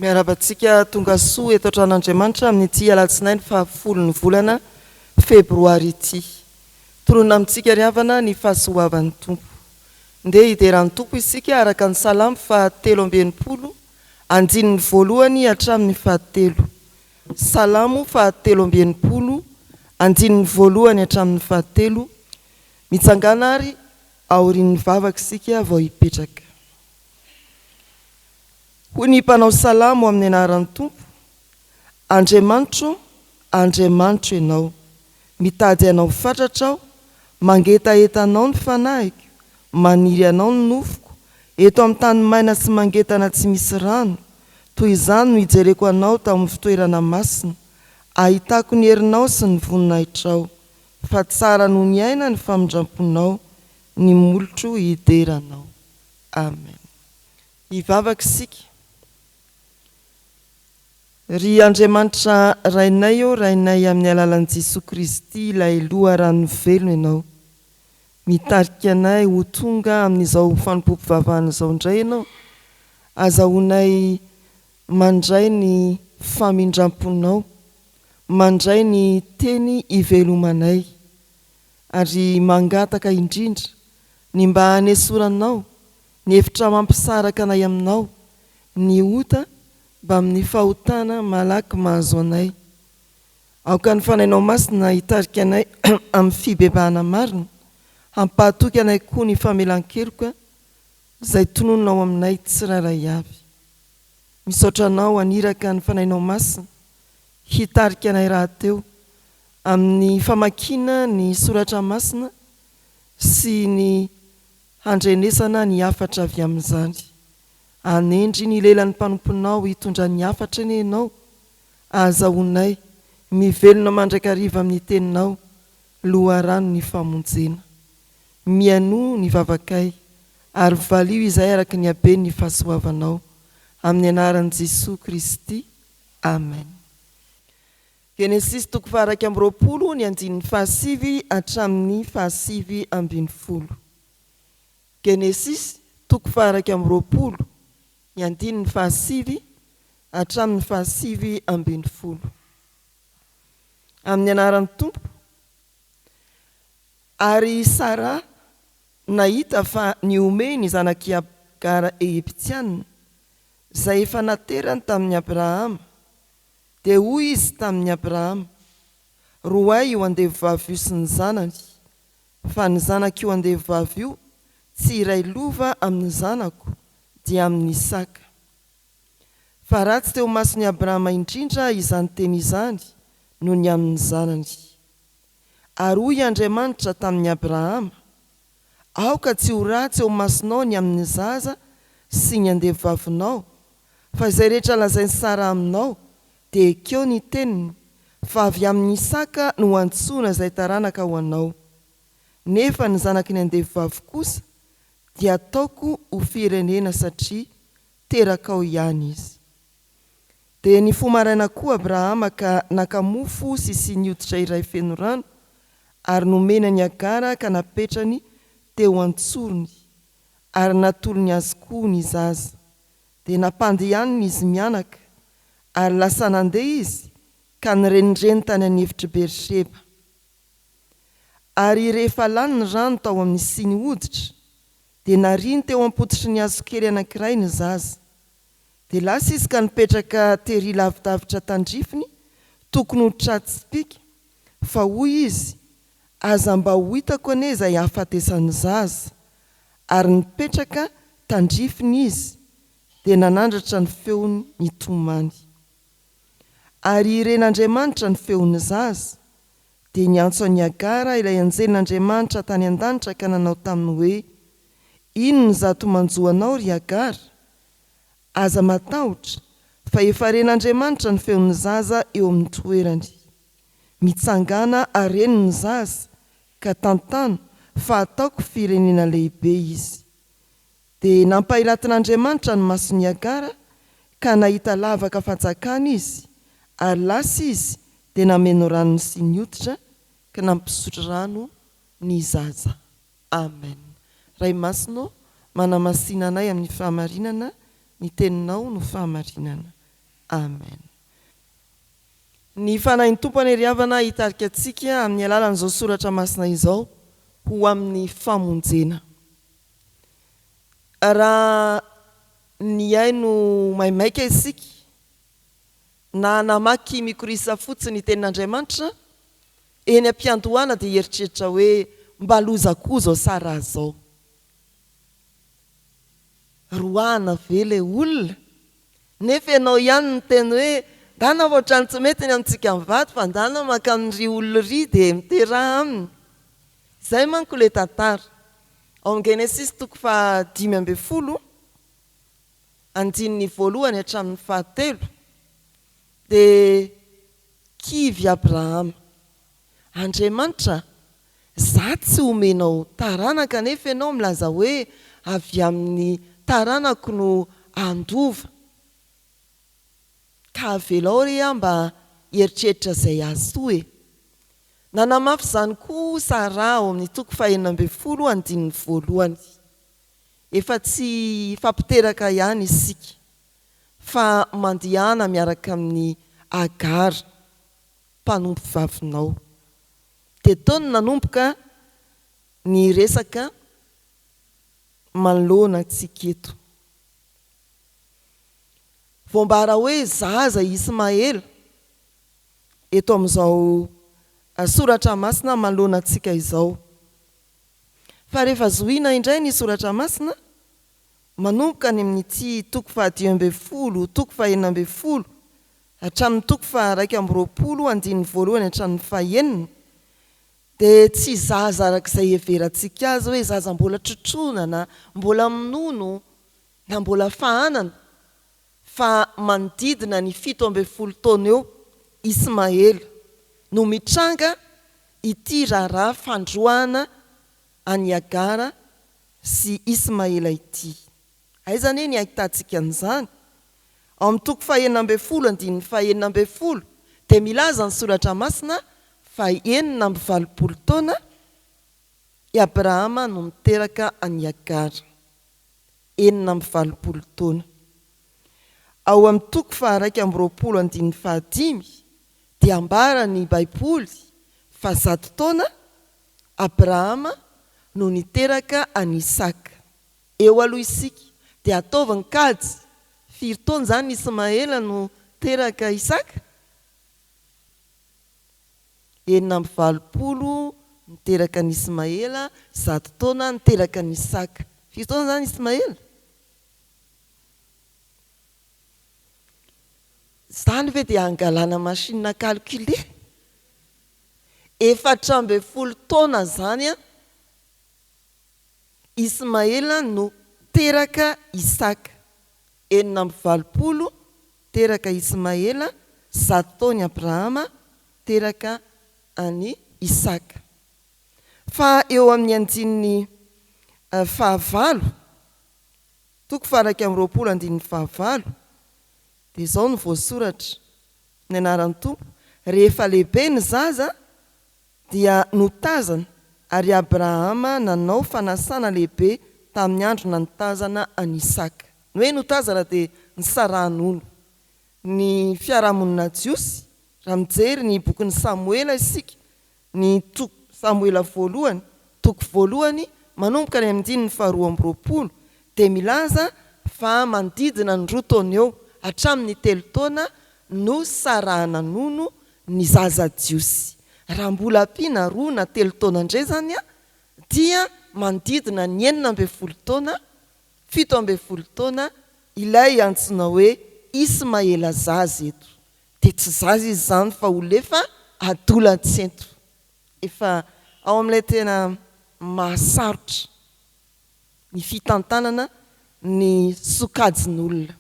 Miarahaba antsika tonga soa eto an-tranon'Andriamanitra amin'ity alatsinainy fahafolon'ny volana febroary ity. Tononina amintsika ry havana ny fahasoavan'ny Tompo. Ndeha hidera ny Tompo isika araka ny Salamo faha 63, andininy voalohany hatramin'ny fahatelo. Salamo faha 63, andininy voalohany hatramin'ny fahatelo. Mitsangàna ary aorian'ny vavaka isika vao hipetraka. Hoy ny mpanao salamo amin'ny anaran'ny Tompo, Andriamanitro, Andriamanitro Ianao. Mitady Anao fatratra aho, mangetaheta Anao ny fanahiko, maniry Anao ny nofoko, eto amin'ny tany maina sy mangetana tsy misy rano, toy izany no ijereko Anao tao amin'ny fitoerana masina, ahitako ny herinao sy ny voninahitrao, fa tsara noho ny aina ny famindramponao, ny molotro hidera Anao. Amen. Hivavaka isika. Ry Andriamanitra Rainay ô, Rainay amin'ny alalan'i Jesoa Kristy ilay loharano velona Ianao. Mitarika anay ho tonga amin'izao fanompoam-pivavahana izao indray Ianao. Azahoanay mandray ny famindram-ponao, mandray ny teny ivelomanay, ary mangataka indrindra ny mba hanesoranao ny hevitra mampisaraka anay aminao, ny ota mbamin'ny fahotana malaky mahazo anay. Aoka ny Fanahinao Masina hitarika anay amin'ny fibebahana marina, hampahatoky anay koa ny famelan-keloka izay tononinao aminay tsirairay avy. Misaotra Anao haniraka ny Fanahinao Masina hitarika anay rahateo amin'ny famakiana ny Soratra Masina sy ny handrenesana ny hafatra avy amin'izany. Hanendry ny lelan'ny mpanomponao hitondra ny hafatra anie Ianao, ahazahoanay mivelona mandrakariva amin'ny Teninao, loharanon'ny famonjena. Mihainoa ny vavakay, ary valio izay araka ny haben'ny fahasoavanao. Amin'ny anaran'i Jesoa Kristy. Amen. Genesisy toko faha-21 ny andininy fahasivy hatramin'ny fahasivy ambin'ny folo. Genesisy toko faha-21 ny andininy fahasivy hatramin'ny fahasivy ambin'ny folo. Amin'ny anaran'ny Tompo. Ary Saraha nahita fa nihomehy ny zanak'i Hagara Egyptiana, izay efa naterany tamin'i Abrahama, Dia hoy izy tamin'i Abrahama, Roahy io andevovavy io sy ny zanany, fa ny zanak'io andevovavy io tsy hiray lova amin'ny zanako, dia amin'i Isaka. Fa ratsy teo imason'i Abrahama indrindra izany teny izany noho ny amin'ny zanany. Ary hoy Andriamanitra tamin'i Abrahama, Aoka tsy ho ratsy eo imasonao ny amin'ny zaza sy ny andevovavinao, fa izay rehetra lazain'i Sara aminao, dia ekeo ny teniny, fa avy amin'i Isaka no hantsoina izay taranaka ho anao. Nefa ny zanaky ny andevovavy kosa dia hataoko ho firenena satria terakao ihany izy. Dia nifoha maraina koa Abrahama ka naka mofo sy siny hoditra iray feno rano, ary nomeny an'i Hagara ka napetrany teo an-tsorony, ary natolony azy koa ny zaza. Dia nampandehaniny izy mianaka, ary lasa nandeha izy ka nirenireny tany an'efitr'i Beri-sheba. Ary rehefa lany ny rano tao amin'ny siny hoditra, dia nariany teo am-pototry ny hazokely anankiray ny zaza. Dia lasa izy ka nipetraka tery lavidavitra tandrifiny, tokony ho tra-tsipìka, fa hoy izy, Aza mba ho hitako anie izay hahafatesan'ny zaza. Ary nipetraka tandrifiny izy, dia nanandratra ny feony nitomany. Ary ren'Andriamanitra ny feon'ny zaza, dia niantso an'i Hagara ilay anjelin'Andriamanitra tany an-danitra ka nanao taminy hoe, Inona izato manjo anao, ry Hagara? Aza matahotra, fa efa ren'Andriamanitra ny feon'ny zaza eo amin'ny toerany. Mitsangàna areno ny zaza, ka tantano, fa hataoko firenena lehibe izy. Dia nampahiratin'Andriamanitra ny mason'i Hagara, ka nahita lavaka fantsakana izy, ary lasa izy dia nameno rano ny siny hoditra, ka nampisotro rano ny zaza. Amen. Ray Masina ô, manamasina anay amin'ny fahamarinana, ny Teninao no fahamarinana. Amen. Ny Fanahin'ny Tompo anie ry havana hitarika antsika amin'ny alalan'izao soratra masina izao ho amin'ny famonjena. Raha nihaino maimaika isika na namaky mikorisa fotsiny ny tenin'Andriamanitra, eny am-piandohana dia hieritreritra hoe mba loza koa izao Saraha izao. Roahana ve ilay olona? Nefa ianao ihany niteny hoe ndana fa ohatran'ny tsy mety ny amintsika mivady fa ndana maka amin'iry olona iry dia miteraha aminy. Izay manko ilay tantara. Ao amin'ny Genesisy toko faha 15, andininy voalohany hatramin'ny fahatelo, dia kivy Abrahama. Andriamanitra, za tsy omenao taranaka nefa ianao milaza hoe avy amin'ny taranako no handova. Ka avelao re aho mba hieritreritra izay hahasoa e. Nanamafy izany koa Saraha ao amin'ny toko fahenina ambinifolo andininy voalohany. Efa tsy hifampiteraka ihany isika, fa mandehana miaraka amin'i Hagara, mpanompo vavinao. Dia teo no nanomboka ny resaka manoloana antsika eto. Voambara hoe zaza i Ismaela eto amin'izao soratra masina manoloana antsika izao. Fa rehefa zohiana indray ny soratra masina, manomboka any amin'ity toko faha-15, toko faha-16, hatramin'ny toko faha-21 andininy voalohany hatramin'ny fahenina, dia tsy zaza araka izay iheverantsika azy hoe zaza mbola trotroina na mbola minono na mbola fahanana, fa manodidina ny 17 taona eo Ismaela no mitranga ity raharaha fandroahana an'i Hagara sy Ismaela ity. Aiza anie ny ahitantsika an'izany? Ao amin'ny toko fahenina ambinifolo andininy fahenina ambinifolo dia milaza ny Soratra Masina fa 86 taona i Abrahama no niteraka an'i Hagara. 86 taona. Ao amin'ny toko faha-21 andininy fahadimy dia ambaran'ny Baiboly fa 100 taona Abrahama no niteraka an'i Isaka. Eo aloha isika dia ataovy ny kajy, firy taona izany Ismaela no teraka Isaka? 86 niteraka an'i Ismaela, 100 taona niteraka an'i Isaka. Firy taona izany Ismaela? Izany ve dia hangalana machine à calculer? 14 taona izany an! Ismaela no teraka Isaka. 86 teraka Ismaela, 100 taona Abrahama teraka an'i Isaka. Fa eo amin'ny andininy fahavalo, toko faha-21 andininy fahavalo, dia izao no voasoratra, Ny anaran'ny Tompo, rehefa lehibe ny zaza, dia notazana, ary Abrahama nanao fanasana lehibe tamin'ny andro nanotazana an'i Isaka. Ny hoe notazana dia nisaraha-nono. Ny fiarahamonina jiosy, raha mijery ny bokin'i Samoela isika, ny toko Samoela voalohany, toko voalohany, manomboka any amin'ny andininy faharoa amby roapolo, dia milaza fa manodidina ny roa taona eo hatramin'ny telo taona no sarahana nono ny zaza jiosy. Raha mbola ampiana roa na telo taona indray izany dia manodidina ny 16 taona, 17 taona ilay antsoina hoe Ismaela zaza eto. Dia tsy zaza izy izany fa olona efa adolantsento. Efa ao amin'ilay tena mahasarotra ny fitantanana ny sokajin'olona.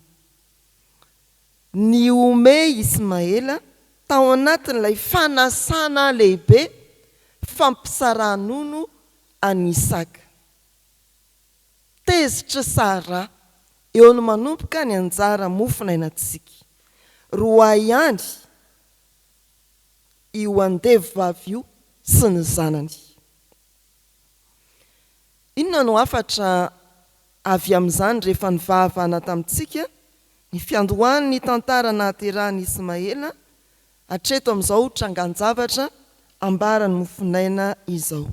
Nihomehy Ismaela tao anatin'ilay fanasana lehibe fampisaraha-nono an'i Isaka. Tezitra Sara, eo no manomboka ny anjara mofonainantsika. Roahy ihany io andevo vavy io sy ny zanany. Inona no hafatra avy amin'izany rehefa nivahavahana tamintsika? Ny fiandohan'ny tantara nahaterahan'i Ismaela hatreto amin'izao trangan-javatra ambaran'ny mofonaina izao.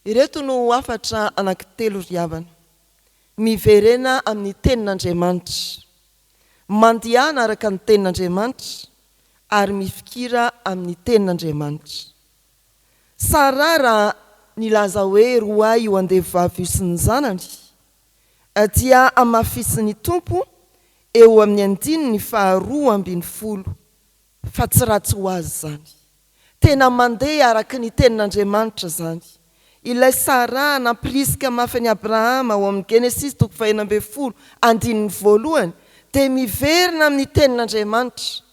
Ireto no hafatra anankitelo ry havana. Miverena amin'ny Tenin'Andriamanitra. Mandehana araka ny Tenin'Andriamanitra ary mifikira amin'ny Tenin'Andriamanitra. Sara raha nilaza hoe roahy io andevovavy io sy ny zanany, dia hamafisin'ny Tompo eo amin'ny andininy faha 12 fa tsy ratsy ho azy izany. Tena mandeha araka ny Tenin'Andriamanitra izany. Ilay Sara nampirisika mafy an'i Abrahama ao amin'ny Genesisy toko faha-16 andininy voalohany dia miverina amin'ny Tenin'Andriamanitra,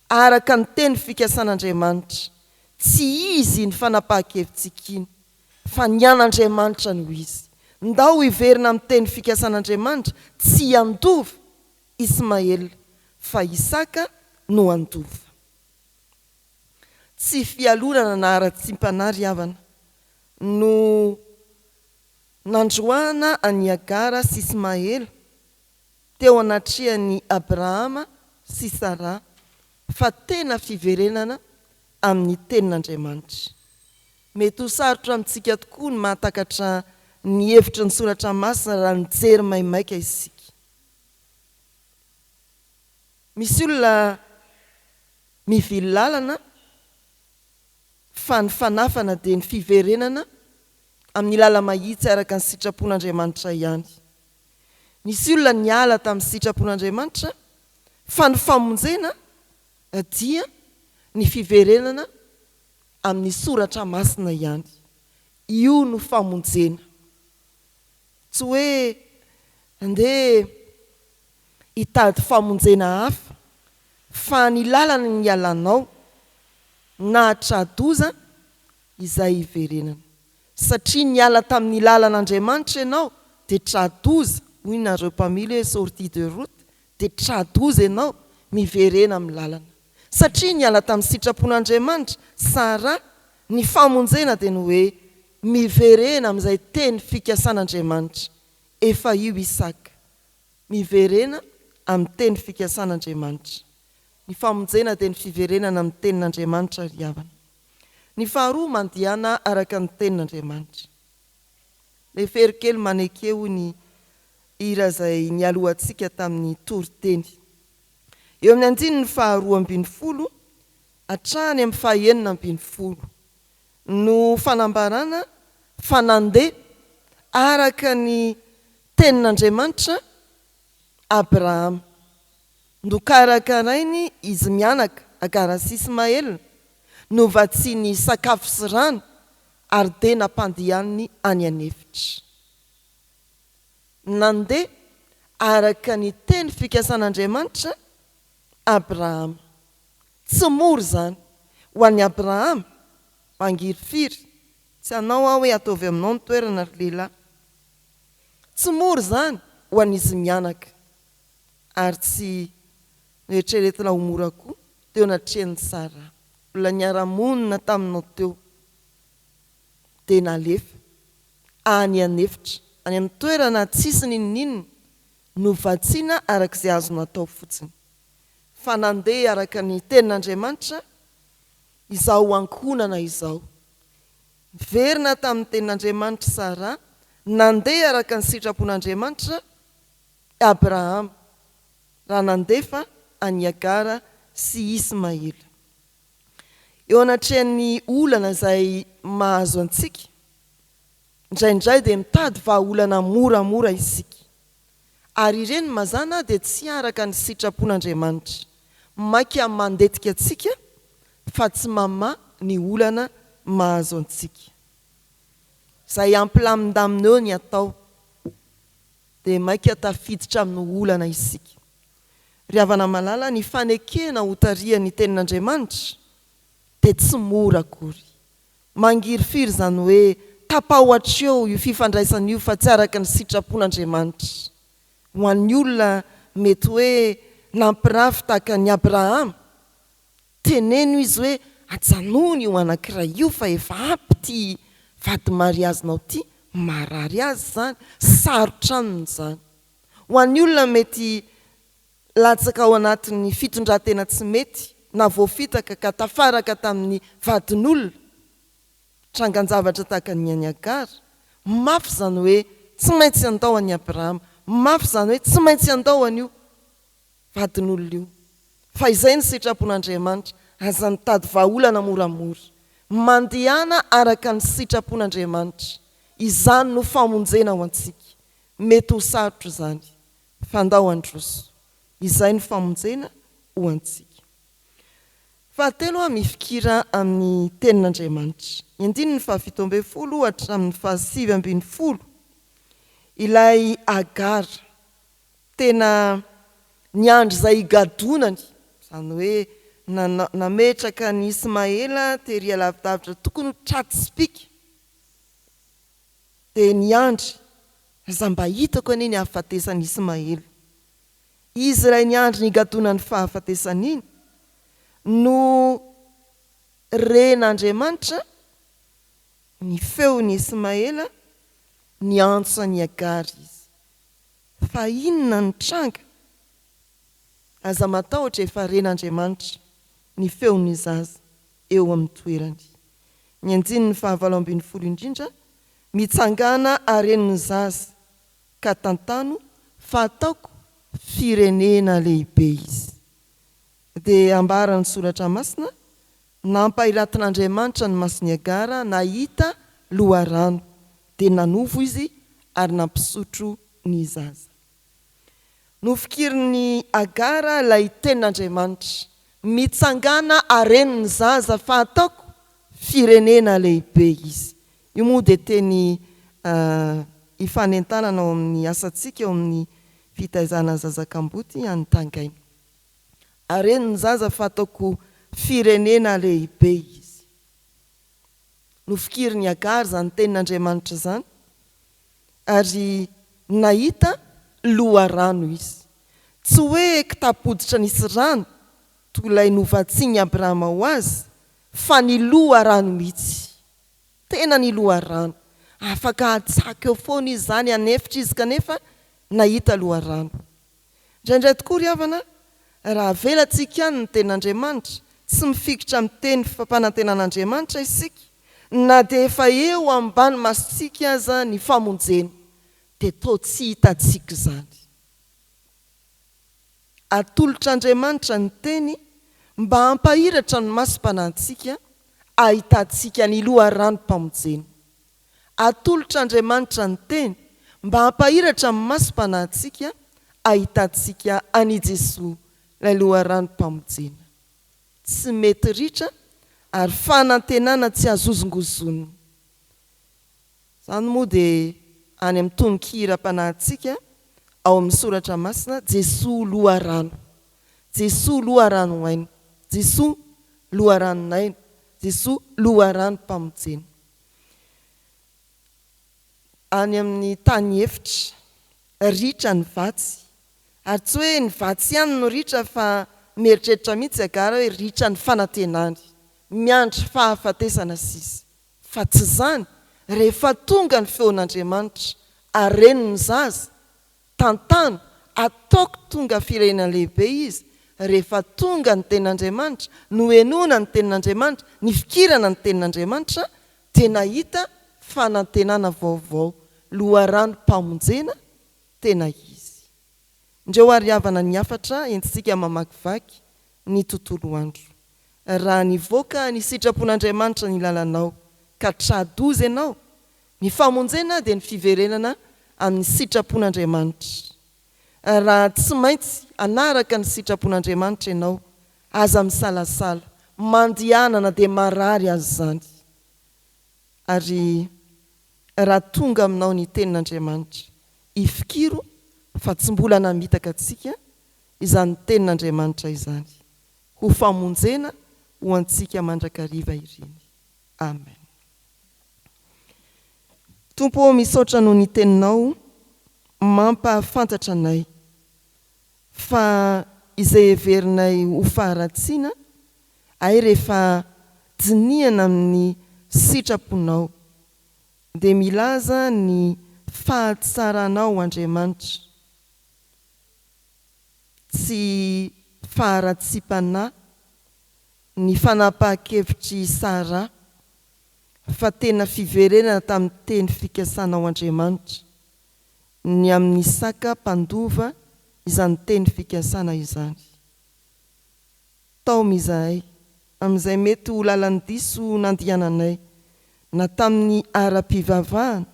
araka ny teny fikasan'Andriamanitra. Tsy izy iny fanapahan-kevitsika iny, fa ny an'Andriamanitra no izy. Ndao hiverina amin'ny teny fikasan'Andriamanitra, tsy handova Ismaela, fa Isaka no handova. Tsy fialonana na haratsiam-panahy ry havana no nandroahana an'i Hagara sy Ismaela teo anatrehan'i Abrahama sy Saraha fa tena fiverenana amin'ny Tenin'Andriamanitra. Mety ho sarotra amintsika tokoa ny mahatakatra ny hevitry ny Soratra Masina raha mijery maimaika isika. Misy olona mivily lalana fa ny fanafana dia ny fiverenana amin'ny lala-mahitsy araka ny sitrapon'Andriamanitra ihany. Nisy olona niala tamin'ny sitrapon'Andriamanitra fa ny famonjena dia ny fiverenana amin'ny soratra masina ihany. Io no famonjena. Tsy hoe andeha hitady famonjena hafa fa ny lalana nialanao nahatradoza izay hiverenana. Satria niala tamin'ny lalan'Andriamanitra ianao dia tra-doza, hoy nareo mpamily hoe sortie de route, dia tra-doza ianao, miverena amin'ny lalana. Satria niala tamin'ny sitrapon'Andriamanitra, Sara, ny famonjena dia ny hoe miverena amin'izay teny fikasan'Andriamanitra. Efa io Isaka. Miverena amin'ny teny fikasan'Andriamanitra. Ny famonjena dia ny fiverenana amin'ny tenin'Andriamanitra ry havana. Ny faharoa, mandehana araka ny tenin'Andriamanitra. Lefero kely maneke hoy ny hira izay nialohantsika tamin'ny toriteny. Eo amin'ny andininy faha 12 hatrany amin'ny faha-16 no fanambarana fa nandeha araka ny tenin'Andriamanitra Abrahama. Nokarakarainy izy mianaka, Hagara sy Ismaela, novatsiany sakafo sy rano ary dia nampandihaniny any an'efitra. Nandeha araka ny teny fikasan'Andriamanitra Abrahama. Tsy mora izany ho an'i Abrahama, mangirifiry, tsy hanao aho hoe ataovy aminao ny toerana ry lehilahy. Tsy mora izany ho an'izy mianaka. ary tsy noeritreretina ho mora koa teo anatrehan'i Sarah, olona niara-monina taminao teo, dia nalefa any an'efitra, any amin'ny toerana tsisy n'inon'inona, novatsiana araka izay azo natao fotsiny. Fa nandeha araka ny Tenin'Andriamanitra izao ankohonana izao. Niverina tamin'ny Tenin'Andriamanitra Sarah, nandeha araka ny sitrapon'Andriamanitra Abrahama raha nandefa an'i Hagara sy Ismaela. Eo anatrehan'ny olana izay mahazo antsika, indraindray dia mitady vahaolana moramora isika. Ary ireny mazàna dia tsy araka ny sitrapon'Andriamanitra. Maika mandetika antsika fa tsy mamaha ny olana mahazo antsika. Izay hampilamindamina eo ny atao. dia mainka tafiditra amin'ny olana isika. Ry havana malala, ny fanekena ho tarihan'ny Tenin'Andriamanitra dia tsy mora akory. Mangirifiry izany hoe tapaho hatreo io fifandraisana io fa tsy araka ny sitrapon'Andriamanitra. Ho an'ny olona mety hoe nampirafy tahaka an'i Abrahama, Teneno izy hoe ajanony io anankiray io fa efa ampy ity vady mariazinao ity, marary azy izany, sarotra aminy izany. Ho an'ny olona mety latsaka ao anatin'ny fitondran-tena tsy mety na voafitaka ka tafaraka tamin'ny vadin'olona, trangan-javatra tahaka ny an'i Hagara. Mafy izany hoe tsy maintsy handao an'i Abrahama, mafy izany hoe tsy maintsy handao an'io vadin'olona io. Fa izay ny sitrapon'Andriamanitra, aza mitady vahaolana moramora. Mandehana araka ny sitrapon'Andriamanitra. Izany no famonjena ho antsika. Mety ho sarotra izany, fa ndao handroso. Izay no famonjena ho antsika. Fahatelo, mifikira amin'ny Tenin'Andriamanitra. Ny andininy fahafito ambin'ny folo hatramin'ny fahasivy ambin'ny folo, ilay Hagara, tena niandry izay higadonany, izany hoe nametraka an'i Ismaela tery alavidavitra tokony ho tra-tsipìka, dia niandry, aza mba hitako anie ny hahafatesan'i Ismaela. Izy ilay niandry ny higadonan'ny fahafatesany iny no ren'Andriamanitra ny feon'i Ismaela niantso an'i Hagara izy. Fa inona no tranga? Aza matahotra efa ren'Andriamanitra ny feon'ny zaza eo amin'ny toerany. Ny andininy fahavalo ambin'ny folo indrindra, Mitsangàna aren'ny zaza ka tantano fa ataoko firenena lehibe izy. Dia ambaran'ny Soratra Masina, Nampahiratin'Andriamanitra ny mason'i Hagara nahita loharano, dia nanovo izy ary nampisotro ny zaza. Nofikirin'i Hagara ilay tenin'Andriamanitra, Mitsangàna areno ny zaza fa ataoko firenena lehibe izy. Io moa dia teny ifanentanana ao amin'ny asantsika eo amin'ny fitaizana zaza kamboty any Tangaina. Areno ny zaza fa ataoko firenena lehibe izy. Nofikirin'i Hagara izany tenin'Andriamanitra izany ary nahita loharano izy. Tsy hoe kitapo-hoditra nisy rano toy ilay novatsian'i Abrahama ho azy fa ny loharano mihitsy. Tena ny loharano. Afaka hatsaka eo foana izy izany, hanefitra izy kanefa nahita loharano. Indraindray tokoa ry havana, raha avelantsika ihany ny Tenin'Andriamanitra, tsy mifikitra amin'ny teny fampanantenan'Andriamanitra isika, na dia efa eo ambany masontsika aza ny famonjena, dia toa tsy hitantsika izany. Atolotr'Andriamanitra ny Teny mba hampahiratra ny masom-panahintsika ahitantsika ny loharanom-pamonjena. Atolotr'Andriamanitra ny Teny mba hampahiratra ny masom-panahintsika ahitantsika an'i Jesoa ilay loharanom-pamonjena. Tsy mety ritra ary fanantenana tsy azo hozongozonina. Izany moa dia any amin'ny tonon-kiram-panahintsika ao amin'ny Soratra Masina, Jesoa loharano, Jesoa loharano aina, Jesoa loharanon'aina, Jesoa loharanom-pamonjena. Any amin'ny tany efitra, ritra ny vatsy, ary tsy hoe ny vatsy ihany no ritra fa mieritreritra mihitsy Hagara hoe ritra ny fanantenany, miandry fahafatesana sisa. Fa tsy izany, rehefa tonga ny feon'Andriamanitra, areno ny zaza, tantano, ataoko tonga firenena lehibe izy, rehefa tonga ny tenin'Andriamanitra, nohenoina ny tenin'Andriamanitra, nifikirana ny tenin'Andriamanitra, dia nahita fanantenana vaovao, loharanom-pamonjena tena izy. Indreo ary havana ny hafatra entintsika mamakivaky ny tontolo andro. Raha nivoaka ny sitrapon'Andriamanitra ny lalanao ka tra-doza ianao, ny famonjena dia ny fiverenana amin'ny sitrapon'Andriamanitra. Raha tsy maintsy hanaraka ny sitrapon'Andriamanitra ianao, aza misalasala, mandehana na dia marary aza izany. Ary raha tonga aminao ny tenin'Andriamanitra, ifikiro fa tsy mbola namitaka antsika izany tenin'Andriamanitra izany. Ho famonjena ho antsika mandrakariva ireny. Amen. Tompo ô misaotra noho ny teninao mampahafantatra anay fa izay heverinay ho faharatsiana ay rehefa dinihana amin'ny sitraponao dia milaza ny fahatsaranao Andriamanitra. Tsy faharatsiam-panahy ny fanapahan-kevitr'i Sarah fa tena fiverenana tamin'ny teny fikasanao Andriamanitra ny amin'i Isaka mpandova izany teny fikasana izany. Taomy izahay amin'izay mety ho lalan-diso nandiananay, na tamin'ny ara-pivavahana,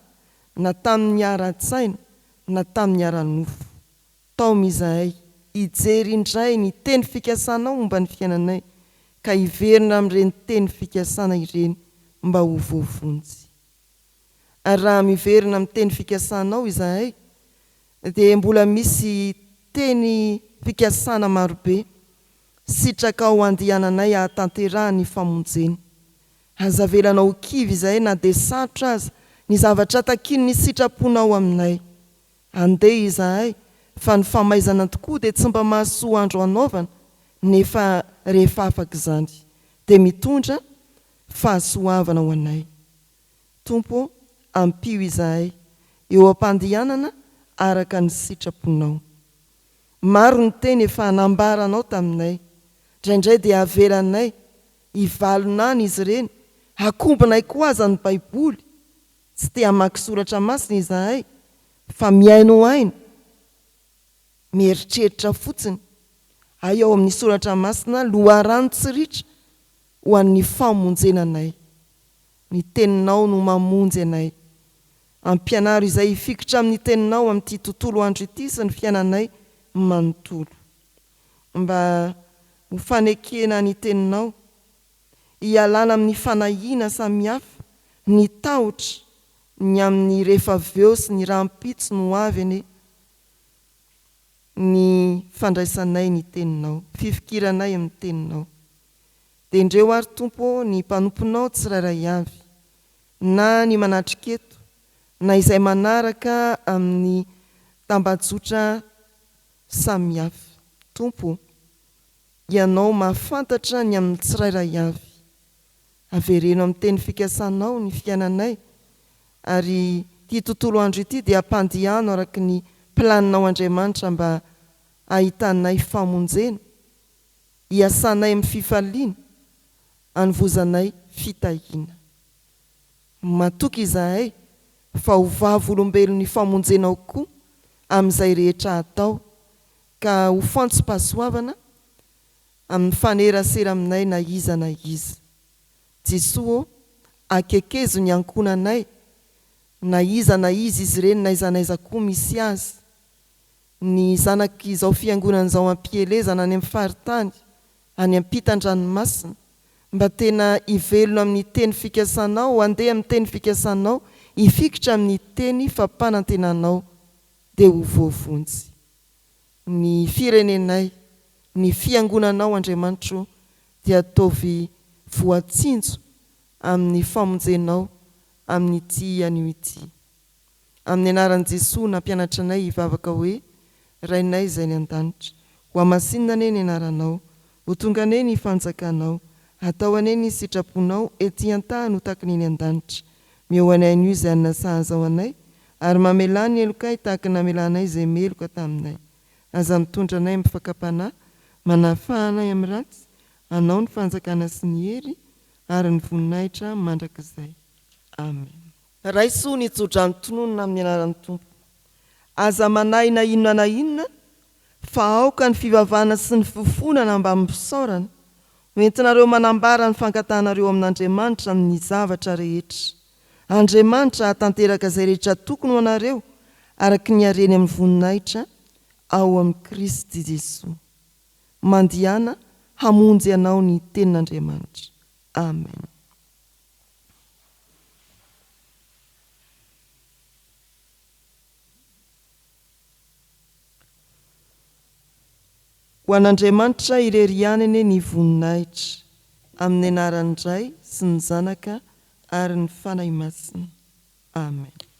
na tamin'ny ara-tsaina, na tamin'ny ara-nofo. Taomy izahay hijery indray ny teny fikasanao momba ny fiainanay ka hiverina amin'ireny teny fikasana ireny mba ho voavonjy. Ary raha miverina amin'ny teny fikasanao izahay dia mbola misy teny fikasana marobe sitrakao andiananay hahatanteraha ny famonjena. Aza avelanao ho kivy izahay na dia sarotra aza ny zavatra takian'ny sitraponao aminay. Andeha izahay fa ny famaizana tokoa dia tsy mba mahasoa andro hanaovana nefa rehefa afaka izany dia mitondra fahasoavana ho anay. Tompo ô, ampio izahay eo am-pandehanana araka ny sitraponao. Maro ny teny efa nambaranao taminay, indraindray dia avelanay hivalona any izy ireny, akombonay koa aza ny Baiboly, Tsy te hamaky soratra masina izahay fa mihainohaino, mieritreritra fotsiny. Hay ao amin'ny soratra masina loharano tsy ritra ho an'ny famonjena anay. Ny teninao no mamonjy anay. Ampianaro izay hifikitra amin'ny teninao amin'ity tontolo andro ity sy ny fiainanay manontolo. Mba ho fanekena ny teninao hialana amin'ny fanahiana samihafa, ny tahotra, ny amin'ny rehefa avy eo sy ny rahampitso no ho avy anie ny fandraisanay ny Teninao, fifikiranay amin'ny Teninao. Dia indreo ary Tompo ô ny mpanomponao tsirairay avy, na ny manatrika eto, na izay manaraka amin'ny tambajotra samihafa. Tompo ô, Ianao mahafantatra ny amin'ny tsirairay avy. Avereno amin'ny teny fikasanao ny fiainanay ary ity tontolo andro ity dia ampandihano araka ny planinao Andriamanitra mba hahitanay famonjena, hiasanay amin'ny fifaliana, hanovozanay fitahiana. Matoky izahay fa ho vavolombelon'ny famonjenao koa amin'izay rehetra atao ka ho fantsom-pahasoavana amin'ny mifanerasera aminay na iza na iza. Jesoa ô, akekezo ny ankohonanay na iza na iza izy ireny n'aiza n'aiza koa misy azy. Ny zanak'izao fiangonana izao am-pielezana any amin'ny faritany, any am-pitan-dranomasina, mba tena hivelona amin'ny teny fikasanao, handeha amin'ny teny fikasanao, hifikitra amin'ny teny fampanantenanao dia ho voavonjy. Ny firenenay, ny fiangonanao Andriamanitro dia ataovy voatsinjo amin'ny famonjenao amin'ity anio ity. Amin'ny anaran'i Jesoa nampianatra anay hivavaka hoe, Rainay izay any an-danitra, hohamasinina anie ny anaranao, ho tonga anie ny fanjakanao, hatao anie ny sitraponao ety an-tany ho tahaka ny eny an-danitra. Meo anay anio izay hanina sahaza ho anay, ary mamelà ny helokay tahaka ny namelanay izay meloka taminay. Aza mitondra anay amin'ny fakam-panahy, manafaha anay amin'ny ratsy, Anao ny fanjakana sy ny hery ary ny voninahitra mandrakizay. Amen. Raiso ny tsodrano tononina amin'ny anaran'ny Tompo. Aza manahy na inona na inona, fa aoka ny fivavahana sy ny fifonana mbamin'ny fisaorana ho entinareo manambara ny fangatahanareo amin'Andriamanitra amin'ny zavatra rehetra. Andriamanitra hahatanteraka izay rehetra tokony ho anareo araka ny hareny amin'ny voninahitra ao amin'i Kristy Jesoa. Mandihana hamonjy anao ny tenin'Andriamanitra. Amen. Ho an'Andriamanitra irery ihany anie ny voninahitra, amin'ny anaran'ny Ray sy ny Zanaka ary ny Fanahy Masina. Amen.